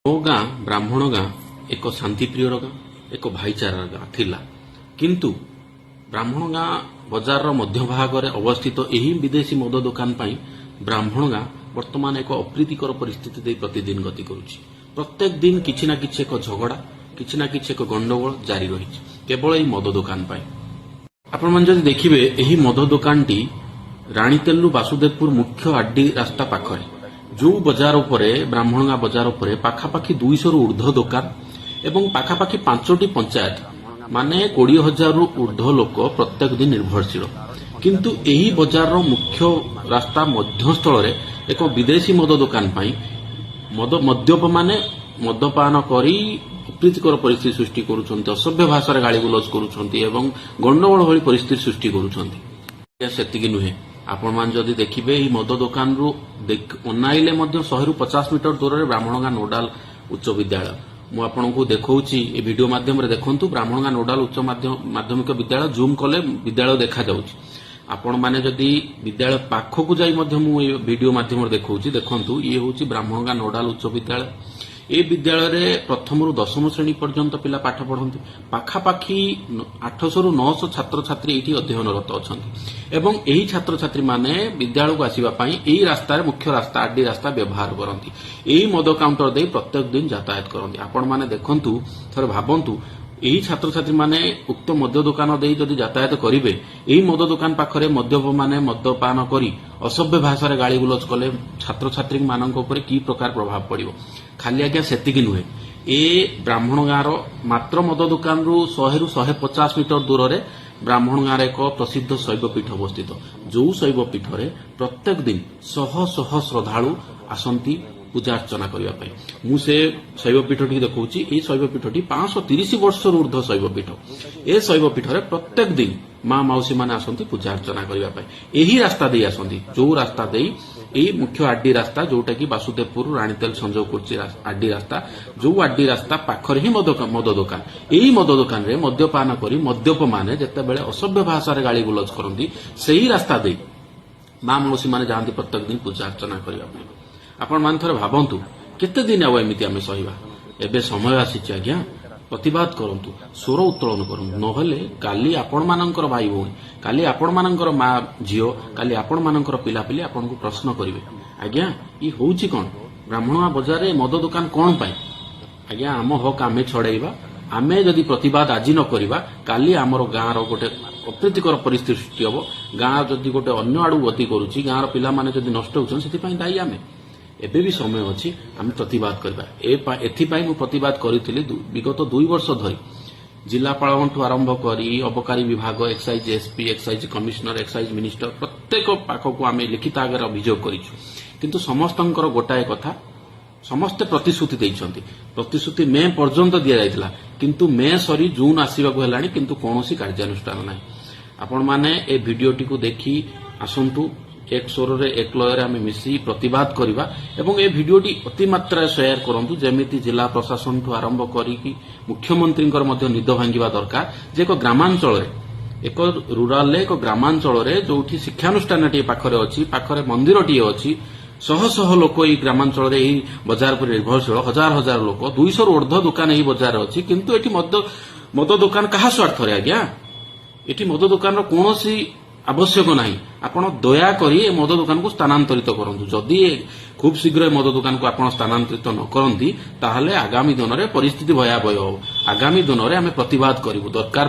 ମୋ ଗାଁ ବ୍ରାହ୍ମଣ ଗାଁ ଏକ ଶାନ୍ତିପ୍ରିୟର ଗାଁ, ଏକ ଭାଇଚାରାର ଗାଁ ଥିଲା। କିନ୍ତୁ ବ୍ରାହ୍ମଣ ଗାଁ ବଜାରର ମଧ୍ୟଭାଗରେ ଅବସ୍ଥିତ ଏହି ବିଦେଶୀ ମଦ ଦୋକାନ ପାଇଁ ବ୍ରାହ୍ମଣ ଗାଁ ବର୍ତ୍ତମାନ ଏକ ଅପ୍ରୀତିକର ପରିସ୍ଥିତି ଦେଇ ପ୍ରତିଦିନ ଗତି କରୁଛି। ପ୍ରତ୍ୟେକ ଦିନ କିଛି ନା କିଛି ଏକ ଝଗଡ଼ା, କିଛି ନା କିଛି ଏକ ଗଣ୍ଡଗୋଳ ଜାରି ରହିଛି କେବଳ ଏହି ମଦ ଦୋକାନ ପାଇଁ। ଆପଣମାନେ ଯଦି ଦେଖିବେ, ଏହି ମଦ ଦୋକାନଟି ରାଣୀତେଲରୁ ବାସୁଦେବପୁର ମୁଖ୍ୟ ଆଡ୍ଡି ରାସ୍ତା ପାଖରେ। ଯୋଉ ବଜାର ଉପରେ, ବ୍ରାହ୍ମଣଗାଁ ବଜାର ଉପରେ ପାଖାପାଖି 200ରୁ ଉର୍ଦ୍ଧ୍ୱ ଦୋକାନ ଏବଂ ପାଖାପାଖି ପାଞ୍ଚଟି ପଞ୍ଚାୟତ, ମାନେ 20,000ରୁ ଉର୍ଦ୍ଧ୍ୱ ଲୋକ ପ୍ରତ୍ୟେକ ଦିନ ନିର୍ଭରଶୀଳ। କିନ୍ତୁ ଏହି ବଜାରର ମୁଖ୍ୟ ରାସ୍ତା ମଧ୍ୟସ୍ଥଳରେ ଏକ ବିଦେଶୀ ମଦ ଦୋକାନ ପାଇଁ ମଦ୍ୟପମାନେ ମଦପାନ କରି ଅପ୍ରୀତିକର ପରିସ୍ଥିତି ସୃଷ୍ଟି କରୁଛନ୍ତି, ଅସଭ୍ୟ ଭାଷାରେ ଗାଳିଗୁଲଜ କରୁଛନ୍ତି ଏବଂ ଗଣ୍ଡଗୋଳ ଭଳି ପରିସ୍ଥିତି ସୃଷ୍ଟି କରୁଛନ୍ତି। ସେତିକି ନୁହେଁ, ଆପଣମାନେ ଯଦି ଦେଖିବେ, ଏହି ମଦ ଦୋକାନରୁ ଅନାଇଲେ ମଧ୍ୟ 100ରୁ 50 ମିଟର ଦୂରରେ ବ୍ରାହ୍ମଣଗାଁ ନୋଡାଲ ଉଚ୍ଚ ବିଦ୍ୟାଳୟ। ମୁଁ ଆପଣଙ୍କୁ ଦେଖାଉଛି ଏ ଭିଡିଓ ମାଧ୍ୟମରେ। ଦେଖନ୍ତୁ, ବ୍ରାହ୍ମଣଗାଁ ନୋଡାଲ ଉଚ୍ଚ ମାଧ୍ୟମିକ ବିଦ୍ୟାଳୟ। ଜୁମ୍ କଲେ ବିଦ୍ୟାଳୟ ଦେଖାଯାଉଛି। ଆପଣମାନେ ଯଦି ବିଦ୍ୟାଳୟ ପାଖକୁ ଯାଇ ମଧ୍ୟ ମୁଁ ଏ ଭିଡିଓ ମାଧ୍ୟମରେ ଦେଖାଉଛି। ଦେଖନ୍ତୁ, ଇଏ ହେଉଛି ବ୍ରାହ୍ମଣଗାଁ ନୋଡାଲ ଉଚ୍ଚ ବିଦ୍ୟାଳୟ। ଏ ବିଦ୍ୟାଳୟରେ ପ୍ରଥମରୁ ଦଶମ ଶ୍ରେଣୀ ପର୍ଯ୍ୟନ୍ତ ପିଲା ପାଠ ପଢ଼ନ୍ତି। ପାଖାପାଖି 800ରୁ 900 ଛାତ୍ରଛାତ୍ରୀ ଏଇଠି ଅଧ୍ୟୟନରତ ଅଛନ୍ତି ଏବଂ ଏହି ଛାତ୍ରଛାତ୍ରୀମାନେ ବିଦ୍ୟାଳୟକୁ ଆସିବା ପାଇଁ ଏଇ ରାସ୍ତାରେ, ମୁଖ୍ୟ ରାସ୍ତା, ଆଡ୍ଡି ରାସ୍ତା ବ୍ୟବହାର କରନ୍ତି। ଏହି ମଦ କାଉଣ୍ଟର ଦେଇ ପ୍ରତ୍ୟେକ ଦିନ ଯାତାୟାତ କରନ୍ତି। ଆପଣମାନେ ଦେଖନ୍ତୁ, ଥରେ ଭାବନ୍ତୁ, ଏହି ଛାତ୍ରଛାତ୍ରୀମାନେ ଉକ୍ତ ମଦ୍ୟ ଦୋକାନ ଦେଇ ଯଦି ଯାତାୟାତ କରିବେ, ଏହି ମଦ ଦୋକାନ ପାଖରେ ମଦ୍ୟପମାନେ ମଦ୍ୟପାନ କରି ଅସଭ୍ୟ ଭାଷାରେ ଗାଳିଗୁଲଜ କଲେ ଛାତ୍ରଛାତ୍ରୀମାନଙ୍କ ଉପରେ କି ପ୍ରକାର ପ୍ରଭାବ ପଡ଼ିବ? ଖାଲି ଆଜ୍ଞା ସେତିକି ନୁହେଁ, ଏ ବ୍ରାହ୍ମଣ ଗାଁର ମାତ୍ର ମଦ ଦୋକାନରୁ 100ରୁ 150 ମିଟର ଦୂରରେ ବ୍ରାହ୍ମଣ ଗାଁର ଏକ ପ୍ରସିଦ୍ଧ ଶୈବପୀଠ ଅବସ୍ଥିତ, ଯୋଉ ଶୈବପୀଠରେ ପ୍ରତ୍ୟେକ ଦିନ ଶହ ଶହ ଶ୍ରଦ୍ଧାଳୁ ଆସନ୍ତି ପୂଜା ଅର୍ଚ୍ଚନା କରିବା ପାଇଁ। ମୁଁ ସେ ଶୈବପୀଠଟି ଦେଖାଉଛି। ଏଇ ଶୈବପୀଠଟି 530 ବର୍ଷରୁ ଉର୍ଦ୍ଧ୍ୱ ଶୈବପୀଠ। ଏ ଶୈବପୀଠରେ ପ୍ରତ୍ୟେକ ଦିନ ମା ମାଉସୀ ମାନେ ଆସନ୍ତି ପୂଜା ଅର୍ଚ୍ଚନା କରିବା ପାଇଁ। ଏହି ରାସ୍ତା ଦେଇ ଆସନ୍ତି, ଯୋଉ ରାସ୍ତା ଦେଇ, ଏଇ ମୁଖ୍ୟ ଆଡ୍ଡି ରାସ୍ତା, ଯୋଉଟା କି ବାସୁଦେବପୁର ରାଣୀତେଲ ସଂଯୋଗ କରୁଛି ଆଡ୍ଡି ରାସ୍ତା, ଯୋଉ ଆଡ୍ଡି ରାସ୍ତା ପାଖରେ ହିଁ ମଦ ଦୋକାନ। ଏଇ ମଦ ଦୋକାନରେ ମଦ୍ୟପାନ କରି ମଦ୍ୟପମାନେ ଯେତେବେଳେ ଅସଭ୍ୟ ଭାଷାରେ ଗାଳି ଗୁଲଜ କରନ୍ତି, ସେଇ ରାସ୍ତା ଦେଇ ମା ମାଉସୀ ମାନେ ଯାଆନ୍ତି ପ୍ରତ୍ୟେକ ଦିନ ପୂଜା ଅର୍ଚ୍ଚନା କରିବା ପାଇଁ। ଆପଣମାନେ ଥରେ ଭାବନ୍ତୁ, କେତେ ଦିନ ଆଉ ଏମିତି ଆମେ ସହିବା? ଏବେ ସମୟ ଆସିଛି ଆଜ୍ଞା, ପ୍ରତିବାଦ କରନ୍ତୁ, ସ୍ୱର ଉତ୍ତୋଳନ କରନ୍ତୁ। ନହେଲେ କାଲି ଆପଣମାନଙ୍କର ଭାଇ ଭଉଣୀ, କାଲି ଆପଣମାନଙ୍କର ମା ଝିଅ, କାଲି ଆପଣମାନଙ୍କର ପିଲାପିଲି ଆପଣଙ୍କୁ ପ୍ରଶ୍ନ କରିବେ, ଆଜ୍ଞା, ଇଏ ହଉଛି କଣ? ବ୍ରାହ୍ମଣଗାଁ ବଜାରରେ ମଦ ଦୋକାନ କଣ ପାଇଁ? ଆଜ୍ଞା, ଆମ ହକ୍ ଆମେ ଛଡେଇବା। ଆମେ ଯଦି ପ୍ରତିବାଦ ଆଜି ନ କରିବା, କାଲି ଆମର ଗାଁର ଗୋଟେ ଅପ୍ରୀତିକର ପରିସ୍ଥିତି ସୃଷ୍ଟି ହେବ। ଗାଁ ଯଦି ଗୋଟେ ଅନ୍ୟ ଆଡକୁ ଗତି କରୁଛି, ଗାଁର ପିଲାମାନେ ଯଦି ନଷ୍ଟ ହେଉଛନ୍ତି, ସେଥିପାଇଁ ଦାୟୀ ଆମେ। ଏବେ ବି ସମୟ ଅଛି, ଆମେ ପ୍ରତିବାଦ କରିବା। ଏଥିପାଇଁ ମୁଁ ପ୍ରତିବାଦ କରିଥିଲି ବିଗତ 2 ବର୍ଷ ଧରି। ଜିଲ୍ଲାପାଳଙ୍କଠୁ ଆରମ୍ଭ କରି ଅବକାରୀ ବିଭାଗ, excise SP, excise commissioner, excise minister, ପ୍ରତ୍ୟେକ ପାଖକୁ ଆମେ ଲିଖିତ ଆଗରେ ଅଭିଯୋଗ କରିଛୁ। କିନ୍ତୁ ସମସ୍ତଙ୍କର ଗୋଟାଏ କଥା, ସମସ୍ତେ ପ୍ରତିଶ୍ରୁତି ଦେଇଛନ୍ତି। ପ୍ରତିଶ୍ରୁତି ମେ ପର୍ଯ୍ୟନ୍ତ ଦିଆଯାଇଥିଲା, କିନ୍ତୁ ମେ ସରି ଜୁନ୍ ଆସିବାକୁ ହେଲାଣି, କିନ୍ତୁ କୌଣସି କାର୍ଯ୍ୟାନୁଷ୍ଠାନ ନାହିଁ। ଆପଣମାନେ ଏ ଭିଡିଓଟିକୁ ଦେଖି ଆସନ୍ତୁ, ଏକ ସ୍ୱରରେ, ଏକ ଲୟରେ ଆମେ ମିଶି ପ୍ରତିବାଦ କରିବା ଏବଂ ଏ ଭିଡିଓଟି ଅତିମାତ୍ରାରେ ସେୟାର କରନ୍ତୁ, ଯେମିତି ଜିଲ୍ଲା ପ୍ରଶାସନଠୁ ଆରମ୍ଭ କରିକି ମୁଖ୍ୟମନ୍ତ୍ରୀଙ୍କର ମଧ୍ୟ ନିଦ ଭାଙ୍ଗିବା ଦରକାର ଯେ ଏକ ଗ୍ରାମାଞ୍ଚଳରେ, ଏକ ରୁରାଲରେ, ଏକ ଗ୍ରାମାଞ୍ଚଳରେ ଯୋଉଠି ଶିକ୍ଷାନୁଷ୍ଠାନଟିଏ ପାଖରେ ଅଛି, ପାଖରେ ମନ୍ଦିରଟିଏ ଅଛି, ଶହ ଶହ ଲୋକ ଏଇ ଗ୍ରାମାଞ୍ଚଳରେ ଏଇ ବଜାର ଉପରେ ନିର୍ଭରଶୀଳ, ହଜାର ହଜାର ଲୋକ, 200ରୁ ଉର୍ଦ୍ଧ୍ୱ ଦୋକାନ ଏହି ବଜାରରେ ଅଛି, କିନ୍ତୁ ଏଠି ମଦ ଦୋକାନ କାହା ସ୍ୱାର୍ଥରେ ଆଜ୍ଞା? ଏଠି ମଦ ଦୋକାନର କୌଣସି ଆବଶ୍ୟକ ନାହିଁ। ଆପଣ ଦୟାକରି ଏ ମଦ ଦୋକାନକୁ ସ୍ଥାନାନ୍ତରିତ କରନ୍ତୁ। ଯଦି ଖୁବ୍ ଶୀଘ୍ର ଏ ମଦ ଦୋକାନକୁ ଆପଣ ସ୍ଥାନାନ୍ତରିତ ନ କରନ୍ତି, ତାହେଲେ ଆଗାମୀ ଦିନରେ ପରିସ୍ଥିତି ଭୟାବହ ହେବ। ଆଗାମୀ ଦିନରେ ଆମେ ପ୍ରତିବାଦ କରିବୁ ଦରକାର।